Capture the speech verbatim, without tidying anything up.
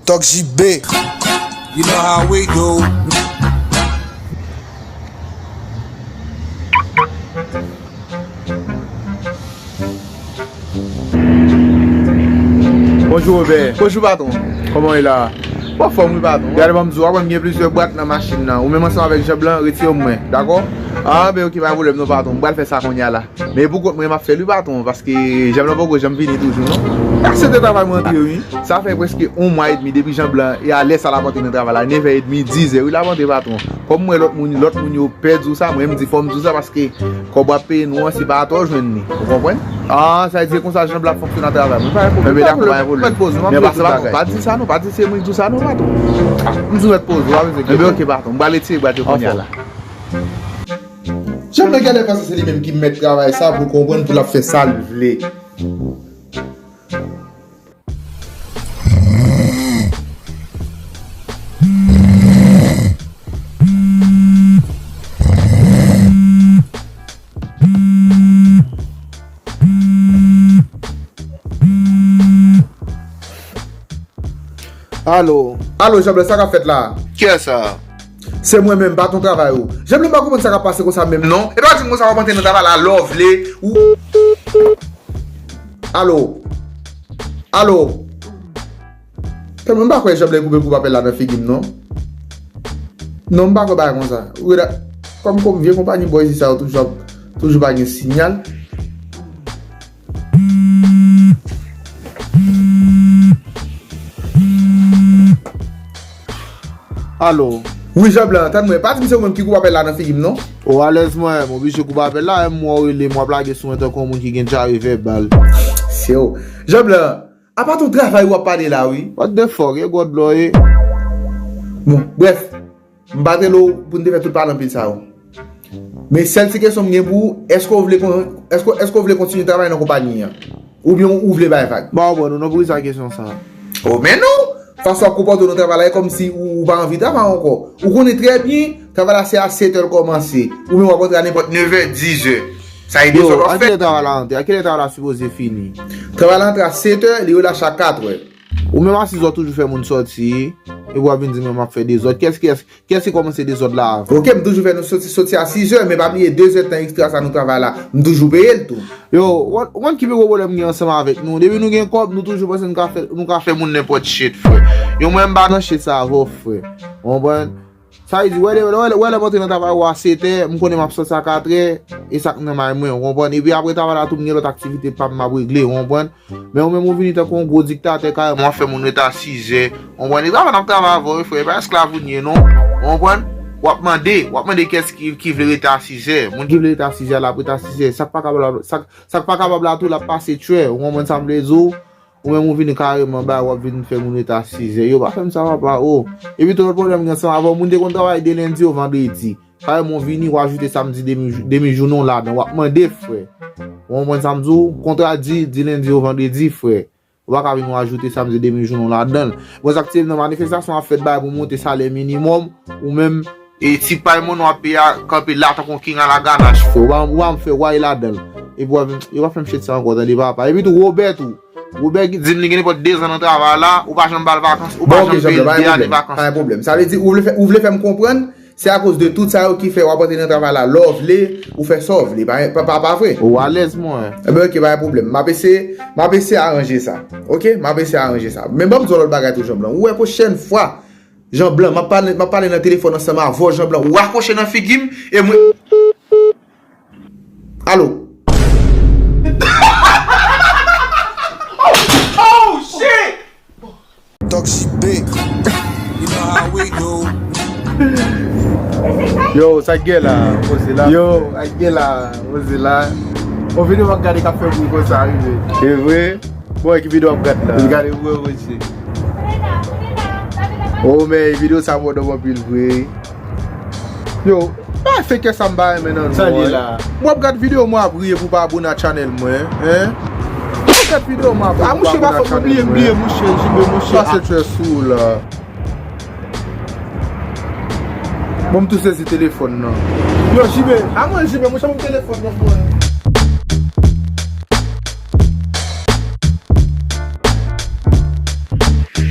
Talk J B. You know how we do. Bonjou, Wobè. Bonjou, patwon. Kòman w ye la? Mwen anfòm, wi, patwon. Gade, ban m di w, w ap wè m gen plizyè bwat nan machin nan. Ou menm ansanm avèk Jean Blanc, retire w mwen, dakò? Ah, ben, ok, pa gen pwoblèm non, patwon. M pral fè sa kounye a la. Men pou kont mwen, m ap fè l, wi, patwon, paske Jean Blanc poko janm vini toujou, non. Aksepte travay mwen antre, wi. Sa fè prèske yon mwa edmi depi Jean Blanc, e a lè sa l ap antre nan travay la, nevè edmi, dizè, wi, l ap antre, patwon. Kòm m wè lòt moun, lòt moun yo pè di w sa, mwen, m di fò m di w sa, paske kòb w ap peye nou an, se pa atò w jwenn li. Ou konprann? Ah, sa vle di se konsa Jean Blanc ap fonksyone nan travay. Mwen pa gen pwoblèm. Enben, dakò, pa gen pwoblèm. Mèt poze w, m ap di w tout bagay. Pa di sa non, pa di se mwen ki di w sa non, patwon. M di w mèt poze w, pa bezwen enkyete. Enben, ok, patwon. M pral retire bwat yo kounye a la. Jean Blanc genlè panse se li menm ki mèt travay sa pou l konprann pou l ap fè sa l vle. Alo. Alo, Jean Blanc, sa k ap fèt la? Kiyès sa? Se mwen menm, patwon travay ou. Jean Blanc, m pa konprann sa k ap pase konsa menm, non. E pa di m konsa w ap antre nan travay la lè w vle. Ou... Alo. Alo. Tèlman m pa kwè Jean Blanc koupe koup apèl la nan figi m, non. Non, m pa kwè bagay konsa. Ou reda, kòm, kòm vye konpayi bò isit sa yo toujou ap, toujou pa gen sinyal. Alo. Wi, Jean Blanc, tann mwen. Pa di m se ou menm ki koupe apèl la nan figi m, non? O, alèz mwen, m oblije koupe apèl la, m wè w rele m, w ap lage sou mwen tankou yon moun ki gen dyare vèbal. Se w. Jean Blanc, a patwon travay w ap pale la, wi. What the fuck, e gwo dlo ye. Bon, brèf, m pa t rele w pou n te fè tout pale anpil sa yo. Men sèl ti kesyon m gen pou ou, èske w vle kon-, èske, èske w vle kontinye travay nan konpayi an? Oubyen ou vle bay vag? Ba w bon, nou, non, poukisa kesyon sa? O, men non! Fason w ap konpòte w nan travay la, e kòmsi ou, ou pa anvi travay ankò. Ou konnen trè byen, travay la se a sèt è l kòmanse. Ou menm w ap antre a nenpòt nevè, dizè. Sa e dezòd w ap fè. Yo, a kilè travay la antre? A kilè travay la sipoze fini? Travay la antre a sèt è, li relache a katrè. Ou menm a sizè w toujou fè moun sòti, epi w ap vin di mwen m ap fè dezòd. Kiyès, kiyès, kiyès ki kòmanse dezòd la avan? Ok, m toujou fè nou sòti, sòti a sizè, men pa bliye dezèdtan ekstra sa nou travay la, m toujou peye l tou. Yo, w konn ki pi gwo pwoblèm m gen ansanm avèk nou? Depi nou gen kòb, nou toujou panse nou ka fè, nou ka fè moun nenpòt shit, frè. Yo, mwen m pa nan shit sa avè w, frè. Ou konprann? Sa vle di, wè lè, wè lè, wè lè m antre nan travay ou a sèt è, m konnen m ap sòti a katrè, e sa k nan may mwen, ou konprann? Epi apre travay la tou, m gen lòt aktivite pa m m ap regle, ou konprann? Men ou menm ou vini tankou yon gwo diktatè, kareman w ap fè moun rete a sizè, ou konprann? E travay n ap travay avè w, wi, frè, e pa esklav ou n ye, non, ou konprann? W ap mande, w ap mande kiyès ki, ki vle rete a sizè. Moun ki vle rete a sizè a, l ap rete a sizè. Sa k pa kapab, sa k, sa k pa kapab la tou, l ap pase tchwè, ou konprann sa m vle di w? Ou menm ou vini kareman bay, w ap vin fè moun rete a sizè. Yo, pa fè m sa, papa, o. Epi tou lòt pwoblèm m gen ansanm avè w, moun te konn travay de lendi o vandredi. Kareman w vini, w ajoute samdi demi, demi jounen w ladan. W ap mande, frè. Ou konprann sa m di w? Kontra di, di lendi o vandredi, frè. Ou pa ka vin w ajoute samdi demi jounen w ladan l. Bon, sa k te nan manifestasyon ap fèt bay pou monte salè minimòm, ou menm, e ti pay moun w ap peye a kanpe la tankou yon king a la ganach, frè. Ou pa, ou pa m fè way ladan l. Epi w ap vin, yo pa fè m shit sa ankò, tande papa. Epi tou, Wobè tou. Wobè di m li gen nenpòt de zan nan travay la, ou pa janm ba l vakans, ou pa janm peye l de ane vakans. Pa gen pwoblèm. Sa vle di, ou vle fè, ou vle fè m konprann, se akoz de tout sa yo ki fè w ap antre nan travay la lè w vle, ou fè sa w vle. Pa, pa, pa, pa vre? Ou alèz, mwen. Enben, ok, pa gen pwoblèm. M ap eseye, m ap eseye aranje sa. Ok? M ap eseye aranje sa. Men ban m di w lòt bagay tou, Jean Blanc. Ou wè pwochèn fwa, Jean Blanc, m ap pale, m ap pale nan telefòn ansanm avè w, Jean Blanc. Ou rakwoche nan figi m, e mwen... Alo? Oh, shit! Talk J B. You know how we do. Yo, sa k gen la? Poze la. Yo, sa k gen la? Poze la. On videyo m ap gade k ap fè bri konsa, rive. E vre? Bon, e ki videyo w ap gade la? Gade, vre, vre, mesye. Oh, men videyo sa mòd anpil vre. Yo, pa fè kè sa m pa renmen nan nou. Sa l ye la? Mwen ap gad videyo mwen ap ri epi w pa abone a channel mwen, en? Mwen ap gad videyo mwen ap ri epi w pa abone a channel mwen. A, mouche, pa fòk m bliye, m bliye, mouche, J B, mouche. Pase chè sou ou la. Bon, m tou sezi telefòn nan. Yo, J B, a mwen, J B, mouche, ban m telefòn nan mwen.